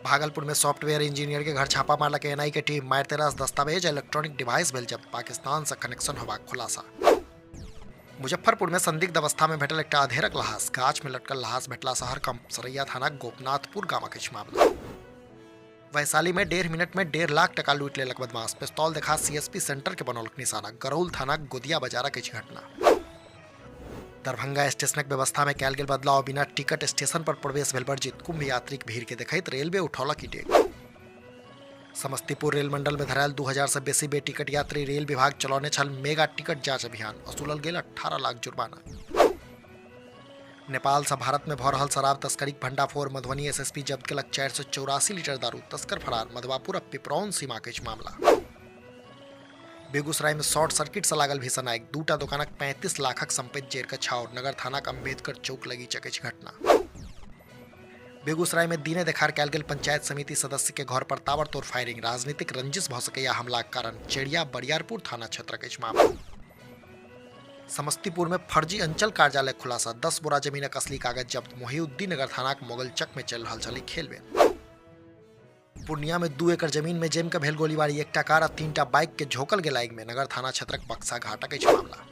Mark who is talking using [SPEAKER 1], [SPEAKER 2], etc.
[SPEAKER 1] भागलपुर में software engineer के घर छापा मारलक एनआई के टीम, मारिते रास दस्तावेज इलेक्ट्रॉनिक डिवाइस भेल जब्त, पाकिस्तान से कनेक्शन होबाक खुलासा। मुजफ्फरपुर में संदिग्ध अवस्था में भेटल एकटा अधेरक लहास, गाछ में लटकल लहास भेटला से हड़कंप, सरैया थानाक गोपनाथपुर गामक अछि मामला। वैशाली में 1.5 मिनट में 1.5 लाख टका लूटि लेलक बदमाश, पिस्तौल देखा सीएसपी सेंटर के बनौलक निशाना, गरौल थानाक गोदिया बाजारक अछि घटना। दरभंगा स्टेशनक व्यवस्था में कयल गेल बदलाव, बिना टिकट स्टेशन पर प्रवेश भेल वर्जित, कुंभ यात्रीक भीड़ के देखैत रेलवे उठौलक ई डेग। समस्तीपुर रेल मंडल में धरायल 2000 से बेसी बेटिकट यात्री, रेल विभाग चलौने छल मेगा टिकट जांच अभियान, वसूलल गेल 18 लाख जुर्माना। नेपाल से भारत में भऽ रहल शराब तस्करीक भंडाफोड़, मधुबनी एसएसपी जब्त केलक 484 लीटर दारू, तस्कर फरार, मधवापुर आ पिपरौन सीमा के अछि मामला। बेगूसराय में शॉर्ट सर्किट से लागल भीषण आगि, दूटा दोकानक 35 लाखक संपत्ति जरि कऽ छाउर, नगर थानाक अंबेडकर चौक लगीचक अछि घटना। बेगूसराय में दिने देखार कयल गेल पंचायत समिति सदस्य के घर पर ताबड़तोड़ फायरिंग, राजनीतिक रंजिश भऽ सकैया हमलाक कारण, चेड़िया बरियारपुर थाना क्षेत्रक अछि मामला। समस्तीपुर में फर्जी अंचल कार्यालय खुलासा, 10 बोरा जमीनक असली कागज जब्त, मोहिउद्दीन नगर थानाक मोगलचक में चलि रहल छल ई खेलबेल। पूर्णिया में 2 एकड़ जमीन में जमि कऽ भेल गोलीबारी, एकटा कार आ 3टा बाइक के झोंकल गेल आगि में, नगर थाना क्षेत्रक बक्सा घाटक अछि मामला।